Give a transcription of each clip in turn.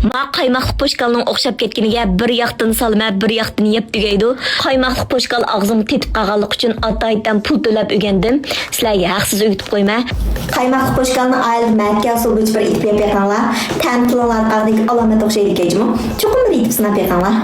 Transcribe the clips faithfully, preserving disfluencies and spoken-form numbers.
ما قايماقلىق پوشكالنىڭ ئوخشاپ كەتكىنىگە بىر ياقتىن سالىمەن، بىر ياقتىن يەپ تۈگەيدۇ. قايماقلىق پوشكال ئاغزىمغا تېتىپ قالغانلىقى ئۈچۈن ئاتايىتەن پۇل تۆلەپ ئۆگەندىم. سىلەرگە ھەقسىز ئۆگىتىپ قويمەن. قايماقلىق پوشكالنى ئائىلىدە مەككە ئۇسۇلى بويىچە بىر ئېتىپ يەپ بېقىڭلار. تەم تىلىڭلارغا ئالامەت ئوخشايدىكەنجۇمۇ. چوقۇم بىر ئېتىپ سىناپ بېقىڭلار.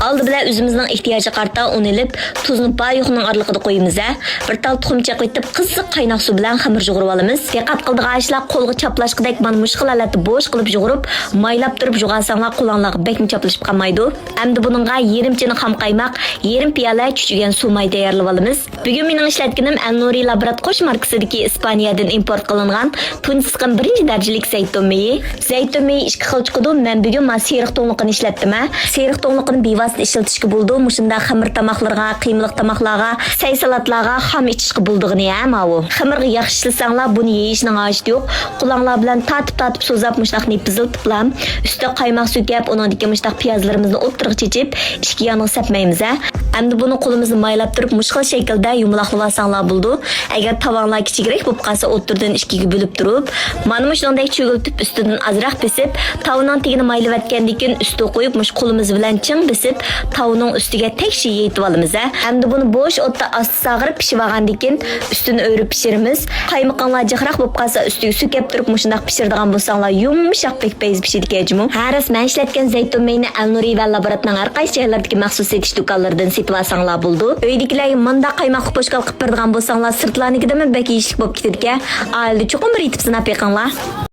ئالدى بىلەن ئۆزىمىزنىڭ ئېھتىياجىغا قارىتا ئۇن ئېلىپ، تۇزنى بار يوقىنىڭ ئارىلىقىدا قويىمىز ھە. بىر تال تۇخۇم چېقىۋېتىپ، قىزىق قايناق سۇ بىلەن خېمىر يۇغۇرۇۋالىمىز. دىققەت قىلىدىغان ئىشلار، قولغا چاپلاشقۇدەك مانا مۇشۇ خىل ھالەتتە بوش قىلىپ يۇغۇرۇپ، مايلاپ تۇرۇپ يۇغارساڭلار، قولۇڭلارغا بەكمۇ چاپلىشىپ قالمايدۇ. ئەمدى بۇنىڭغا يېرىم چىنە خام قايماق، يېرىم پىيالە چۈچۈككەن سۇ ماي تەييارلىۋالىمىز. بۈگۈن مېنىڭ ئىشلەتكىنىم ئەلنۇرى لابرات قوش ماركىسىدىكى ئىسپانىيەدىن ئىمپورت قىلىنغان تۇنجى سىقىم بىرىنچى دەرىجىلىك زەيتۇن مېيى. زەيتۇن مېيى ئىككى خىل چىقىدۇ، مەن بۈگۈن مانا سېرىق تۇڭلۇقىنى ئىشلەتتىم ھە. سېرىق تۇڭلۇقىنى بىۋاسىتە ئىشلىتىشكە بولىدۇ، مۇشۇنداق خېمىر تاماقلىرىغا، قىيمىلىق تاماقلارغا، سەي سالاتلارغا خام ئېچىشقا بولىدىغىنى ھە ماۋۇ. خېمىرغا ياخشى ئىشلىسەڭلار، بۇنى يېيىشنىڭ ھاجىتى يوق. قولۇڭلار بىلەن تارتىپ تارتىپ سوزاپ مۇشۇنداق نېپىزلىتىپلا، ئۈستىگە قايماق سۈركەپ، ئۇنىڭدىن كېيىن مۇشۇنداق پىيازلىرىمىزنى ئوتتۇرىغا چېچىپ، ئىككى يانغا سەپمەيمىز ھە. ئەمدى بۇنى قولىمىزنى مايلاپ تۇرۇپ، مۇشۇ خىل شەكىلدە يۇمىلاقلىۋالساڭلار بولىدۇ. ئەگەر تاۋاڭلار كىچىكرەك بولۇپ قالسا، ئوتتۇرىدىن ئىككىگە بۆلۈپ تۇرۇپ، مانا مۇشۇنىڭدەك چۆگۈلىتىپ، ئۈستىدىن ئازراق بېسىپ، تاۋىنىڭ تېگىنى مايلىۋەتكەندىن كېيىن ئۈستىگە قويۇپ، مۇشۇ قولىمىز بىلەن چىڭ بېسىپ، تاۋىنىڭ ئۈستىگە تەكشى يېيىتىۋالىمىز ھە. ئەمدى بۇنى بوش ئوتتا ئاستا ساغىرىپ پىشىۋالغاندىن كېيىن، ئۈستىنى ئۆرۈپ پىشۇرىمىز. قايمىقىڭلار جىقراق بولۇپ قالسا، ئۈستىگە سۈركەپ تۇرۇپ، مۇشۇنداق پىشۇرىدىغان بولساڭلار، يۇمشاق، بەك پەيزى پىشىدىكەن جۇمۇ. ھە، راست، مەن ئىشلەتكەن زەيتۇن مېيىنى ئەلنۇرى ۋە لابراتنىڭ ھەر قايسى جايلاردىكى مەخسۇس سېتىش دۇكانلىرىدىن سېتىۋالساڭلار بولىدۇ. ئۆيدىكىلەرگە مۇنداق قايماقلىق پوشكال قىلىپ بېرىدىغان بولساڭلار، سىرتلارنىڭكىدىنمۇ بەك يېيىشلىك بولۇپ كېتىدىكەن. ئائىلىدە چوقۇم بىر ئېتىپ سىناپ بېقىڭلار.